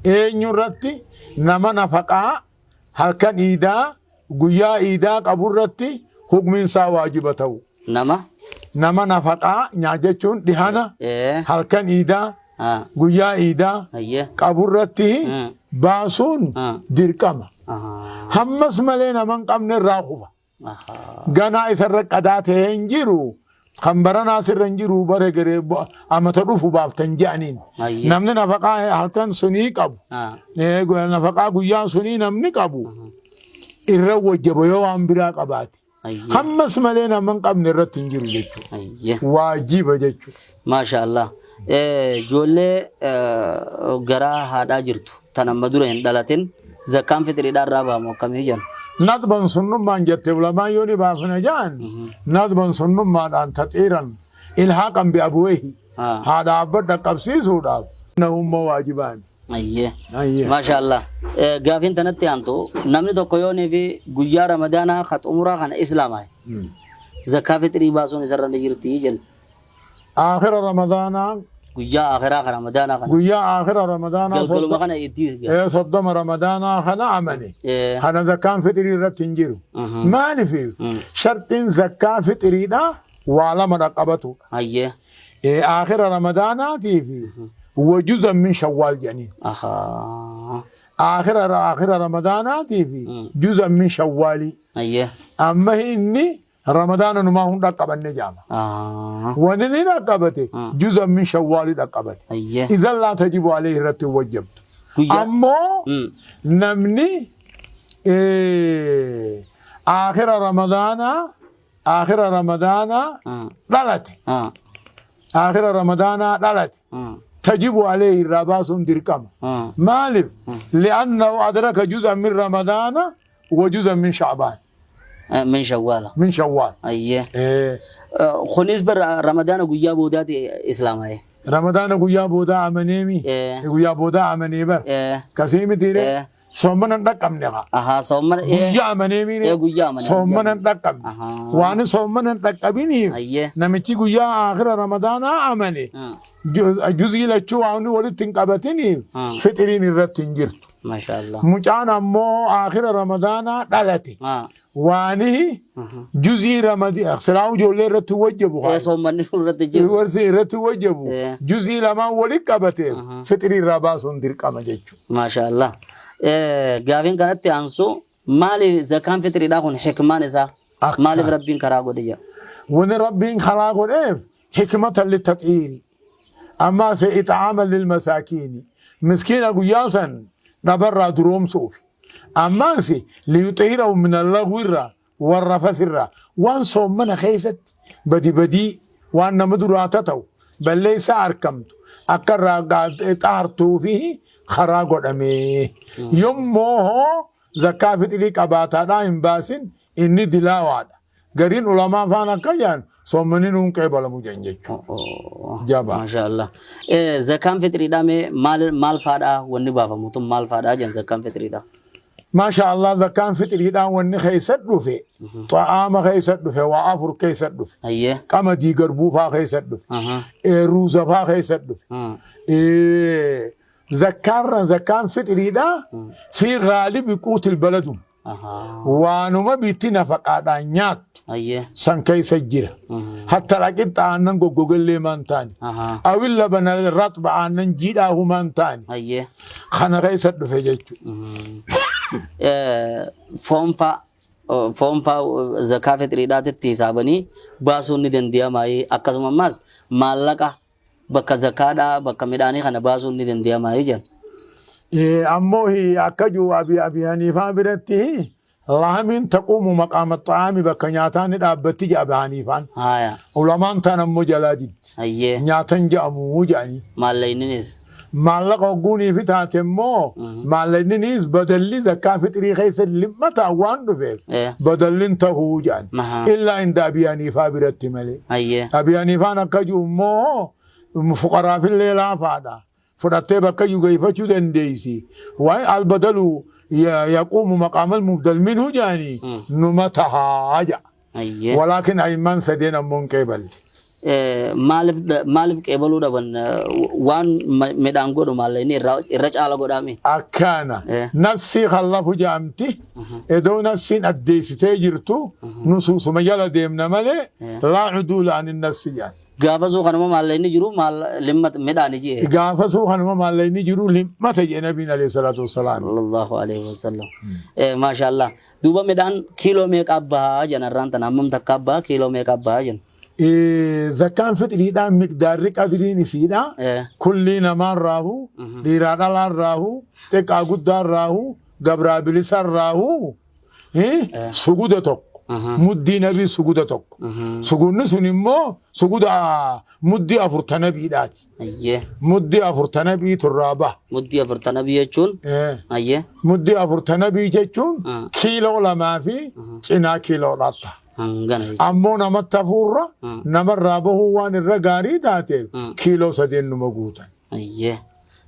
Eenyu irratti nama nafaqaa halkan iidaa guyyaa iidaa qabu irratti hukmiin isaa waajiba ta'u. Nama. Nama nafaqaa nyaa jechuun dhihana Ee. halkan iidaa Ah. guyyaa iidaa Hayyee. qabu irratti Mm. baasuun Ah. dirqama. Ahaa. Hammas malee nama hin qabne irraa kufa. Ahaa. Ganaa isarra qadaa ta'ee hin jiru. Kan baranaa sirra hin jiru bara garee amata dhufu baaftan je'aniin. Ayyee. Namni nafaqaa halkan sunii qabu. Nafaqaa guyyaa sunii namni qabu irra wajjaba yoo waan biraa qabaate. Ayyee. Hammas malee nama hin qabne irratti hin jiru jechuudha. Ayyee. Waajiba jechuudha. Maasha Allah. Ijoollee garaa haadhaa jirtu tan amma dura hin dhalatin zakkaan fixriidhaa irraa baamu akkamii jedhan. Nadban sunnummaan jette ulamaan yoo ni baafna ja'an nadban sunnummaadhaan taxiiran ilhaaqan bi abuweehi haadha abba dhaqqabsiisuudhaaf nahumma waajibaan. Ayyee. Ayyee. Maasha Allah. Gaafiin tanatti aantu namni tokko yoonii fi guyyaa Ramadaanaa ka xumuraa kana islaamaa'e zakkaa fixrii baasuun isarra ni jirti jenna. Aakhira Ramadaanaa Guyyaa akhiraa ka Ramadaanaa kana. Guyyaa aakhira Ramadaanaa Galgaluma kana itti 30 Ramadaanaa kana amane. Kana zakkaan fixrii irratti hin jiru. Maaliif? Sharxiin zakkaa fixriidha waa lama dhaqqabatudha. Hayyee. Aakhira Ramadaanaatii fi wajuzan min shawwaal jedhaniin. Ahaa. Aakhira Ramadaanaatii fi juzan min shawwaalii. Hayyee. Amma inni Ramadaana numaa hun dhaqqabanne jaama. Wani ni dhaqqabate juzan min shawwaali dhaqqabate. Ayyee. Idan laa tajibu alayhi irratti hin wajjabtu. Guyyaa. Ammoo namni aakhira Ramadaanaa aakhira Ramadaanaa dhalate. Aakhira Ramadaanaa dhalate. Tajibu alayhi irraa baasuun dirqama. Maaliif? Li'annahu adraka juz'an min Ramadaana wa juz'an min Sha'baan. Min shawwaala. Min shawwaal. Ayyee. Kunis bar Ramadaana guyyaa boodaati islaamaa'e. Ramadaana guyyaa boodaa amaneemi. Guyyaa boodaa amanee bar. Kasii mitiire. Soomana hin dhaqqabne haa. Ahaa soomana. Guyyaa amaneemi. Guyyaa amanee. Soomana hin dhaqqabne. Ahaa. Waan soomana hin dhaqqabiniif Ayyee. namichi guyyaa aakhira Ramadaanaa amane. Juzii lachuu waan walitti hin qabatiniif fixiriin irratti hin jirtu. Masha Allah. Mucaan ammoo aakhira Ramadaanaa dhalate. Waanihi juzii Ramadi silaa ijoollee irratti wajjabu. Soommanni irratti jiru. Warri irratti wajjabu. Juzii lamaan walitti qabate fixrii irraa baasuun dirqama jechuudha. Masha Allah. Gaafiin kanatti aansu maali zakaan fixriidhaa kun hikmaan isaa? Maaliif Rabbiin karaa godhe jedha? Wani Rabbiin karaa godheef hikmatan litaxiiri. Ammaas ixaaman lilmasaakiini. Miskiina guyyaa san dhabarraa duroomsuufi. Ammaas liyuxihirahum min allagwi irraa warrafas irraa waan soommana keessatti badi badii waan nama duraa tata'u balleessaa arkamtu akka irraa xaartuufi karaa godhame. Yommoo hoo zakkaa fixrii qabaataadhaa hin baasin inni dilaawaadha. Gariin ulamaa faan akka jedhan soommanni nuun qeebalamu jedhan jechuudha. Jabaa. Masha Allah. Zakaan fixriidhaa mee maal maal faadhaa wanni baafamu tun maal faadhaa jedhan zakaan fixriidhaa? Masha Allah zakaan fixriidhaa wanni keessa dhufe xa'aama keessa dhufe waa afur keessa dhufe. Hayyee. Qamadii garbuu faa keessa dhufe. Ruuza faa keessa dhufe. Zakkaarra zakkaan fixriidhaa fi gaalibi quutil baladum. Waanuma bitti nafaqaadhaan nyaattu san keessa jira. Hatta dhaqixxa aannan goggogellee maan taane. Awil labana raxba aannan jiidhaa humaan taane. Kana keessa dhufe jechuudha. Foon faa foon faa zakaa fixriidhaatitti hisaabanii baasuun ni danda'ama. Akkasuma ammaas maallaqa bakka zakaadhaa bakka midhaanii kana baasuun ni danda'ama jedhan. Ammoo akka jiru Abi Haniifaa biratti lahamiin taquumu maqaama xa'aami bakka nyaataa ni dhaabbatti jedha Abi Haniifaan. Ulamaan taan ammoo jalaa diddi. Nyaatan jedhamu jedhanii. Maallaqninis. Maallaqa hogguunii fi taate immoo maallaqninis badalli zakkaa fixrii keessa limmataan waan dhufeef badallin tahuu jedhan. Illaa inda Abi Haniifaa biratti malee. Abi Haniifaan akka jiru immoo fuqaraafillee laafaadha. Fudhattee bakka iyyuu geeffachuu dandeessi. Waa'ee albadalu yaquumu maqaamal mubdal minhu jedhanii numa tahaa jedha. Walaakin a'immaan sadeen ammoo hin qeeballe. Maaliif maaliif qeebaluu dhaban waan midhaan godhu maallaqni irra caala godhaame. Akkaana nassii kallafu jedhamti edoo nassiin addeessitee jirtu nusuusuma jala deemna malee laa cuduula anin nassi jedhan. Gaafa suu kanuma maallaqni jiru maal limma midhaani jee. Gaafa suu kanuma maallaqni jiru limmata jedhe nabiin alayhi salaatu wassalaam. Sallallahu alayhi wasallam. Maashaallah. Duuba midhaan kiiloo meeqa bahaa jedhan arraan tana hammam takka bahaa kiiloo meeqa bahaa jedhan. Zakkaan fixriidhaa miqdaarri qadriin isiidha. Kullii namaan raahu, dhiiraa dhalaan raahu, xiqqaa guddaan raahu, gabraa bilisaan raahu, suguda tokko. Muddii nabii suguda tokko. Sugudni sun immoo suguda muddii afurtanabiidhaati. Muddii afurtanabii turraa baha. Muddii afurtanabii jechuun? Muddii afurtanabii jechuun kiiloo 2 fi cinaa kiiloodhaa ta'a. Hangana jechuudha. Ammoo namatti hafuurra namarraa bahuu waan irra gaarii taateef kiiloo sadeen numa guutan. Ayyee.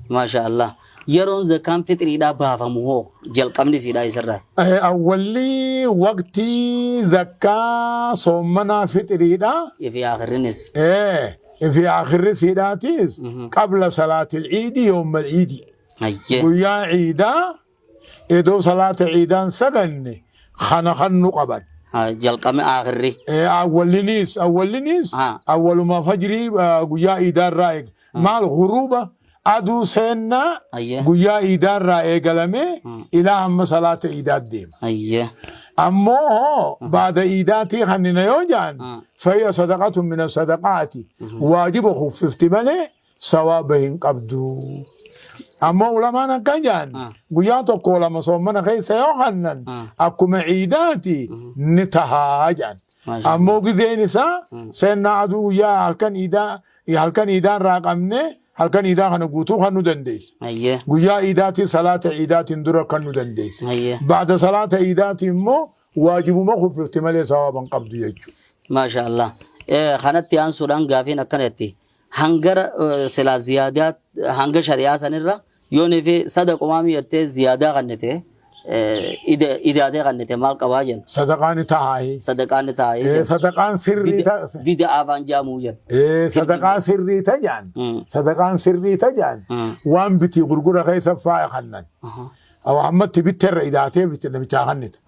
Maasha Allah. Yeroon zakaan fixriidhaa baafamu hoo jalqabni isiidhaa isarraa? Awwalli waqtii zakkaa soommanaa fixriidhaa. Fi aakhirrinis. Fi aakhirri isiidhaatis qabla salaatil iidii yoommal iidii. Guyyaa iidaa Edoo salaata ciidaan saganne kana kannu qaban. Jalqame aakhirri. Awwalliniis awwalliniis awwaluma fajrii guyyaa iidaa irraa eega. Maal ghuruuba aduu seennaa guyyaa iidaa irraa eegalamee ilaa hamma salaata iidaa deema. Ammoo hoo baada iidaatii kannina yoo jaan fahiya sadaqatun mina sadaqaati waajiba kuffifti malee sawaaba hin qabdu. Ammoo ulamaan akkan jedhan guyyaa tokko lama soommana keessa yoo kannan akkuma ciidaati ni tahaa jedhan. Ammoo gizeen isaa seennaa aduu guyyaa halkan iidaa halkan iidaa irraa qabnee halkan iidaa kana guutuu kan nu dandeessa. Guyyaa iidaatiin salaata iidaatiin dura kan nu dandeessa. Baada salaata iidaatiin immoo waajibuma kuffifti malee sawaaba hin qabdu jechuudha. Maasha Allah. Kanatti aansuudhaan gaafiin akkana jetti. Hangara silaa ziyaadaa hanga shari'aa sanirra yoonii fi sadaqumaa mi'attee ziyaadaa kannite idaatee kannite maal qabaa jenna. Sadaqaan ni tahaahi. Sadaqaan ni taa'ee jenna. Sadaqaan sirrii ta Bida'aa afaan jaamuu jenna. Sadaqaa sirrii ta jaan. Sadaqaan sirrii ta jaan. Waan bitii gurgura keessa faaya kannan. Ammatti bitte irra idaatee bitte namichaa kannite.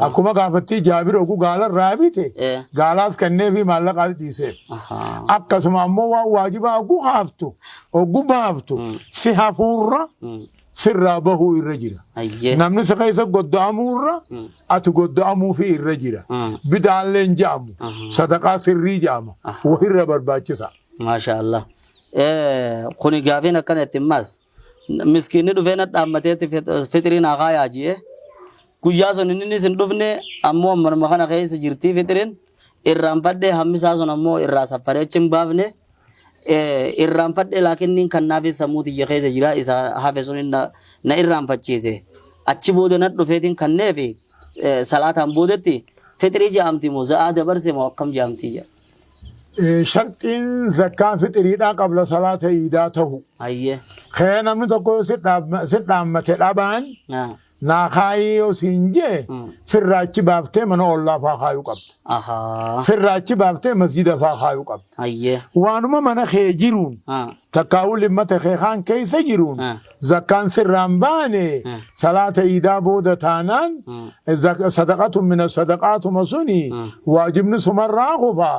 Akkuma gaafattii Jaabir oguu gaala irraa bite gaalaas kenneefi maallaqaas dhiiseef. Akkasuma ammoo waan waajibaa oguu haaftu oguu baaftu si hafuurra sirraa bahuu irra jira. Namni si keessa godda'amuurra ati godda'amuufi irra jira. Bid'aallee hin ja'amu. Sadaqaa sirrii ja'ama. Wahirra barbaachisa. Maasha Allah. Kuni gaafiin akkana itti ammas. Miskiinni dhufee na dhaammateetti fixrii naa kaayaa ji'e. Guyyaa sun innis hin dhufne ammoo ammanuma kana keessa jirtii fixriin irraanfadhee hammisaa sun ammoo irraa saffaree achi hin baafne. Irraanfadhee laakinniin kan naafis sammuu tiyya keessa jira isa hafe sun na irraanfachiise. Achi booda na dhufeetiin kanneefi salaataan boodetti fixrii ja'amti moo za'aa dabarse moo akkam ja'amtii jedha. Sharxiin zakkaa fixiriidhaa qabla salaata iidaa tahu. Kee namni tokko yoo si dhaammate dhabaan naa kaayii yoo siin jee firraa achi baaftee mana ollaa faa kaayuu qabda. Firraa achi baaftee masjida faa kaayuu qabda. Waanuma mana kee jiruun takkaawuu limmata kee kaan keessa jiruun zakkaan sirraa hin baane salaata iidaa booda taanaan sadaqatun mina sadaqaatuma suni waajibni sumarraa kufa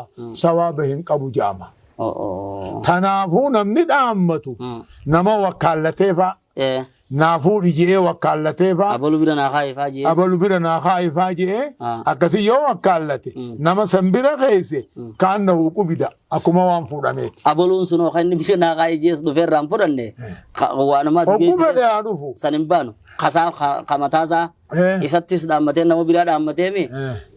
sawaaba hin qabu jaama. Tanaafuu namni dhaammatu nama wakkaallatee faa naa fuudhi je'ee wakkaallatee faa Abalu bira naa kaa'i faa je'ee. Abalu bira naa kaa'i faa je'ee akkasii yoo wakkaallate nama san bira keesse kaannahu qubida akkuma waan fuudhameeti. Abaluun sunoo kan inni bira naa kaa'i je'es dhufee irraa hin fudhanne waanuma ati Hogguu fedhe haa dhufu. San hin baanu. Kasaa ka mataasaa isattis dhaammatee nama biraa dhaammatee mi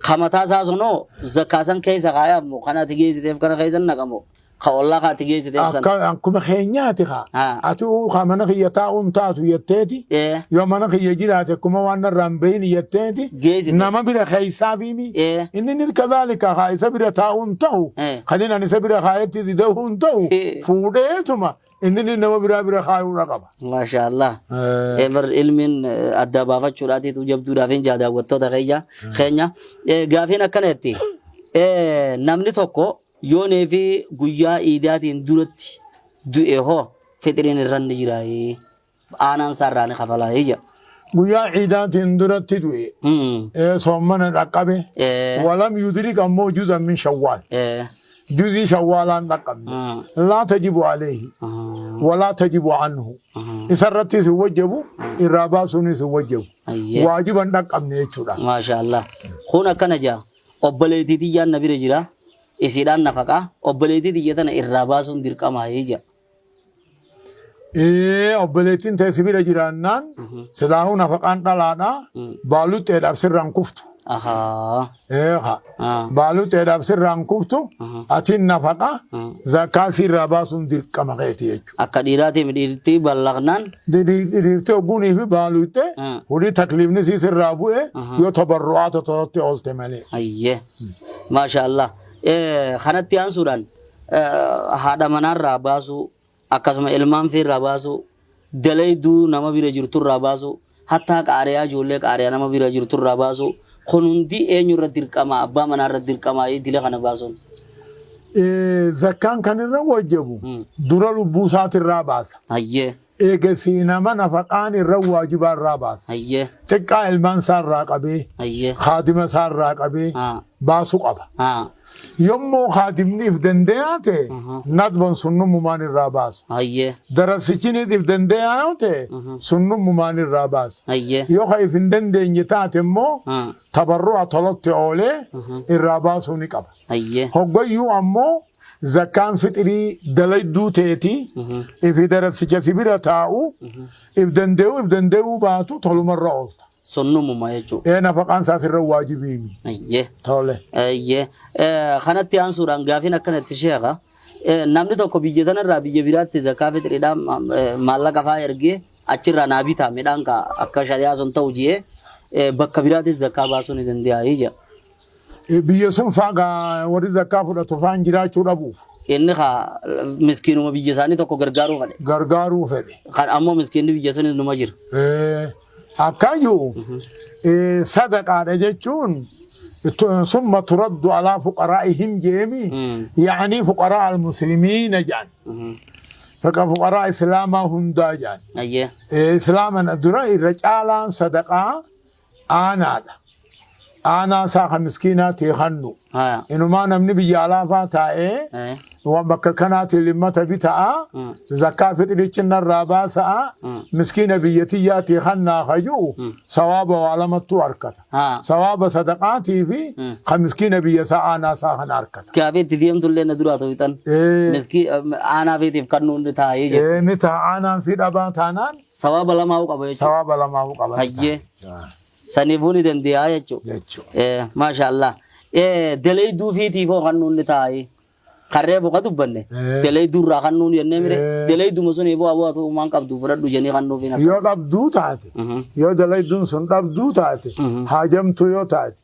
ka mataasaa sunoo zakkaa san keessa kaayaaf moo kana ati geessiteef kana keessa naqamoo. Ka ollaa ka ati geessiteef san. Akka akkuma keenyaati kaa. Ati uu kaa mana kiyya taa'uun taatu jetteeti. Yoo mana kiyya jiraate akkuma waan narraa hin bahin jetteeti. Geessite. Nama bira keessaa fiimi. Inni inni kadhaalika kaa isa bira taa'uun ta'u. Kan inni ani isa bira kaayetti dida'uun ta'u. Fuudheetuma inni inni nama biraa bira kaayuudha qaba. Maasha Allah. Bar ilmiin adda baafachuudhaatiitu jabduudhaaf hin jaa daawwattoota keenya. Keenya. Gaafiin akkana jetti. Namni tokko Yoonii fi guyyaa iidaatiin duratti du'e hoo fixriin irra ni jiraayii? Aanaan isaa irraa ni kafalaayii jedha. Guyyaa iidaatiin duratti du'e soommana dhaqqabe walam yudrik ammoo juzan min shawwaal juzii shawwaalaan dhaqqabne laa tajibu alayhi walaa tajibu anhu isarrattis hin wajjabu irraa baasuunis hin wajjabu waajiban dhaqqabne jechuudha. Maasha Allah. Kun akkana jaa obboleettii tiyyaan na bira jira. Isiidhaan nafaqaa obboleettii tiyya tana irraa baasuun dirqamaa jedha. Ee, obboleettiin tee si bira jiraannaan silaahuu nafaqaan dhalaadha. Baaluxxeedhaaf sirraan kuftu. Ahaa. Ee haa. Ah. Baaluxxeedhaaf sirraan kuftu atiin nafaqa zakaa sirraa baasuun dirqama keeti jechuudha. Akka dhiiraatii dhiirtii ballaqnaan. Dhiirtii ogguunii fi baaluxxee horii takliifni sii sirraa bu'e yoo tabarru'aata tolatti oolte malee. Ayyee. Maasha Allah. Kanatti aansuudhaan haadha manaarraa baasuu akkasuma ilmaan fiirraa baasuu dalayduu nama bira jirturraa baasuu hattaa qaariyaa ijoollee qaariyaa nama bira jirturraa baasuu kun hundi eenyurra dirqama abbaa manaarra dirqama dila kana baasuun. Zakkaan kan irra wajjabu dura lubbuu isaatirraa baasa. Ayyee. Eegasii nama nafaqaan irra waajibaa irraa baasa. Ayyee. Xiqqaa ilmaan isaa irraa qabee, Ayyee. haadima isaa irraa qabee baasuu qaba. Yommuu haadimni if dandeeyaa ta'e nadban sunnummumaan irraa baasa. Ayyee. Darasichinis if dandeeyaa yoo ta'e sunnummumaan irraa baasa. Ayyee. Yoo ka if hin dandeenye taate immoo tabarru'a tolatti oolee irraa baasuu ni qaba. Ayyee. Hoggayyuu ammoo zakkaan fixirii dalayduu teeti ifi darasicha si bira taa'u if dandee'u if dandee'uu baatu tolumarra oolta. Sunnumuma jechuudha. Ee nafaqaan isaas irra waajibiimi. Ayyee. Tole. Ayyee. Kanatti aansuudhaan gaafiin akkanatti sheeka. Namni tokko biyya tanarraa biyya biraatti zakaa fixiriidhaan maallaqa fa'aa ergee achirraa naa bitaa midhaan ka akka shari'aa sun ta'u jee bakka biraatis zakaa baasuu ni danda'a jedha. Biyya sun faa gaa warri zakkaa fudhatu faan jiraachuu dhabuuf. Inni kaa miskiinuma biyya isaanii tokko gargaaruu fedhe. Gargaaruu fedhe. Kan ammoo miskiinni biyya sunis numa jira. Akkayyuu sadaqaadha jechuun summa turaddu alaa fuqaraa'ihim jeemi yaanii fuqaraa almuslimiina jedhan. Fuqaraa islaamaa hundaa jedhan. Ayyee. Islaaman dura irra caalaan sadaqaa aanaadha. Aanaa isaa kan miskiinaa ta'e hannu. Haa. Inumaa namni biyya alaafaa taa'ee waan bakka kanaatiin limmata bita'a zakkaa fixirichi narraa baasa'a miskiina biyya tiyyaa ta'e hannaa hayyuu sawaaba waa lamattuu harkata. Haa. Sawaaba sadaqaatii fi kan miskiina biyya isaa aanaa isaa kana harkata. Gaafii itti deemtullee na duraa to'atan. Miskii aanaa feetiif kan nuti taa'ee jira. Inni ta'a aanaan fi dhabaa taanaan Sawaaba lamaa qaba jechuudha. sawaaba lamaa qaba. Hayyee. Saniifuu ni dandeeyaa jechuudha. Jechuudha. Maasha Allah. Dalayduu fiitiif hoo kan nuti taa'ee. Karree boqa dubbanne. Dalayduu irraa kan nuun jennee mire. Dalayduma sun eeboo aboo atu uumaan qabdu fudhadhu jennee kan nuuf hin Yoo dhabduu taate yoo dalayduun sun dhabduu taate haajamtuu yoo taate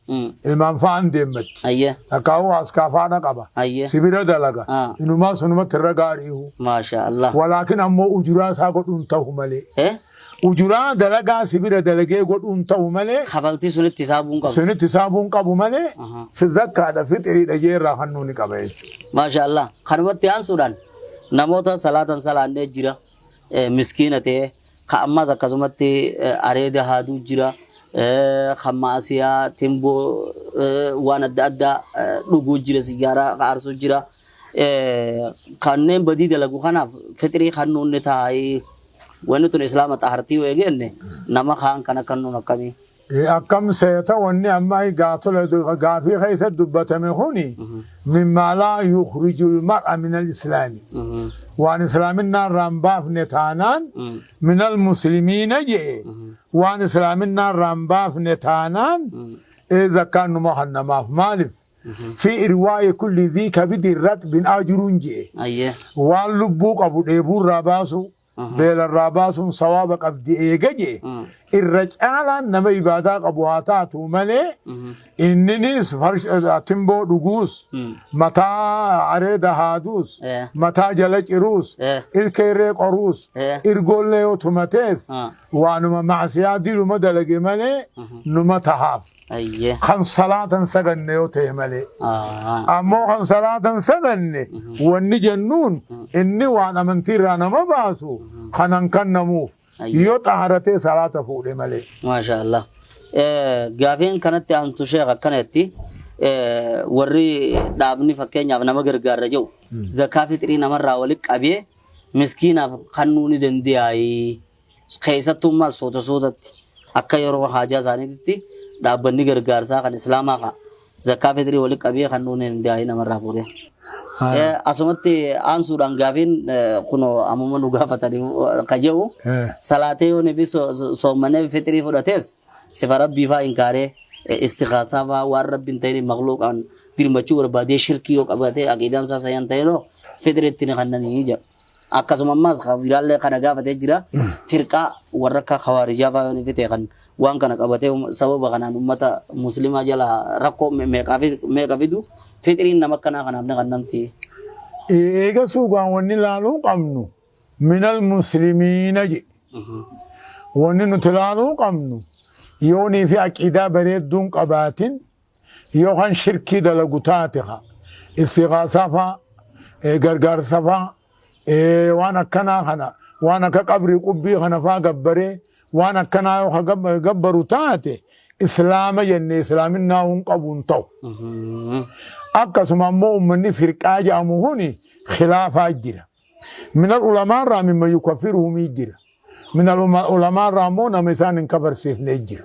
ilmaan fa'aan deemmatti. Ayyee. Akaawuu askaa faana qaba. Ayyee. Sibira dalaga. Ah. Inumaa sunumatti irra gaariihu. Maasha Allah. Walaakin ammoo ujuraa isaa godhuun ta'u malee. Ujuraa dalagaa sibira dalagee godhuun ta'u malee. Kafaltii sunitti hisaabuun qabu. Sunitti hisaabuun qabu malee. Zakkaadha fixiriidha jeerraa hannuu ni qaba jechuudha. Maasha Allah. Kanumatti aansuudhaan namoota salaatan salaannee jira. Miskiina ta'e ka ammas akkasumatti areeda haaduu jira. Kan maasiyaa timboo waan adda addaa dhuguu jira sigaaraa aarsuu jira. Kanneen badii dalagu kanaaf fixirii kan nuun taa'ee wanni tun islaama xahartii yoo eegenne nama kaan kana kan nuun akkamii. Akkam seeta wanni amma gaatole gaafii keessa dubbatame kuni mimmaa laa yukhrijul mar'a min al-islaami. Waan islaaminaa irraa hin baafne taanaan min al-muslimiina jee waan islaaminaa irraa hin baafne taanaan zakkaan numa hannamaaf maaliif? Fi irwaa'i kulli dhii kabidin ratbin ajuruun jee Ayyee. waan lubbuu qabu dheebuurraa baasu beelarraa baasuun sawaaba qabdi eega jee irra caalaan nama ibaadaa qabu haa taatu malee inninis timboo dhuguus mataa areeda haaduus mataa jala ciruus ilkeerree qoruus irgoollee yoo tumatees waanuma macsiyaa diluma dalage malee numa tahaaf. Ayyee. Kan salaatan saganne yoo ta'e malee. Ammoo kan salaatan saganne wanni jennuun inni waan amantiirraa nama baasu kanan kennamuuf yoo xaharatee salaata fuudhe malee. Maasha Allah. Gaafiin kanatti aantu sheekh akkanatti warri dhaabni fakkeenyaaf nama gargaarra jiru zakaa fixrii namarraa walitti qabee miskiinaaf kennuu ni danda'a. Keessattuu soota sootatti akka yeroo haajaa isaaniitti dhaabbanni gargaarsaa kan islaamaa ka'a. Zakkaa fitrii walitti qabee kan nuun hin daa'ii namarraa fuudhee. Asumatti aansuudhaan gaafiin kunoo ammuma nu gaafatanii ka jedhu salaatee yoo fi soommanee fitrii fudhates sifa rabbii faa inkaaree istighaasaa faa waan rabbi hin ta'in makluuqaan dirmachuu barbaadee shirkii yoo qabatee aqiidaan isaa sayan ta'inoo fitriitti ni kannanii jedha. Akkasuma ammaas kan biraallee kana gaafatee jira. Firqaa warra akka khawaarijaa faa yoo ni ta'e kan waan kana qabatee sababa kanaan ummata muslimaa jala rakkoo meeqa fidu fixriin nama akkanaa kanaaf ni kannamti. Eega suuqaan wanni laaluu qabnu minal muslimiina jedhe. Wanni nuti laaluu qabnu yoonii fi aqiidaa bareedduun qabaatin yookaan shirkii dalagu taate haa istighaasaa faa gargaarsa faa waan akkanaa kana waan akka qabrii qubbii kana faa gabbaree waan akkanaa yoo ka gabbaru taate islaama jennee islaaminaa hin qabu hin ta'u. Akkasuma ammoo uummanni firqaa jedhamu kuni khilaafaa jira. Minal ulamaa irraa mimma yukaffiruhumii jira. Minal ulamaa irraa ammoo nama isaan hin kafarsiifne jira.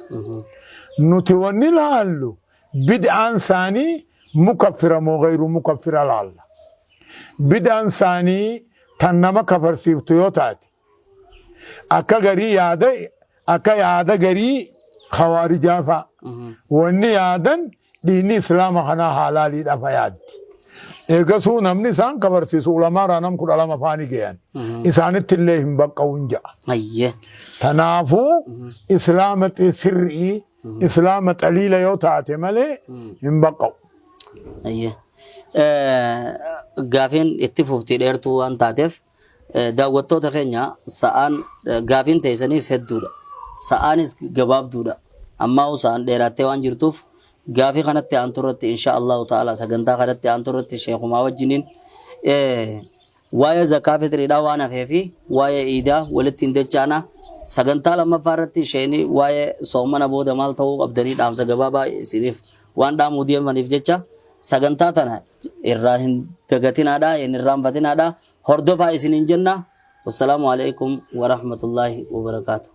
Nuti wanni laallu bid'aan isaanii mukaffira moo gayru mukaffira laalla. Bid'aan isaanii tan nama kafarsiiftu yoo taate akka garii yaada akka yaada garii khawaarijaa fa'a. Wanni yaadan dhiinni islaama kanaa haalaaliidha fa yaaddi. Eegasuu namni isaan kafarsiisu ulamaarraa nam 12 faani gayan. Isaanitti illee hin baqqa'uun ja'a. Ayyee. Tanaafuu islaama sirrii islaama xaliila yoo taate malee hin baqqa'u. Ayyee. Gaafiin itti fufti dheertuu waan taateef daawwattoota keenya sa'aan gaafiin teessanis hedduudha. Sa'aanis gabaabduudha. Ammaa sa'aan dheerattee waan jirtuuf gaafii kanatti aantu irratti insha Allahu ta'ala sagantaa kanatti aantu irratti sheekumaa wajjiniin waa'ee zakaa fixriidhaa waan hafee fi waa'ee iidaa walitti hin dachaana. Sagantaa lammaffaa irratti isheen waa'ee soomana booda maal ta'uu qabdanii dhaamsa gabaabaa isiniif waan dhaamuu deemaniif jecha sagantaa tana irraa hin dagatinaadha, hin irraanfatinaadha. Hordofaa isiniin jenna. Wassalaamu alaikum warahmatullaahi wabarakaatu.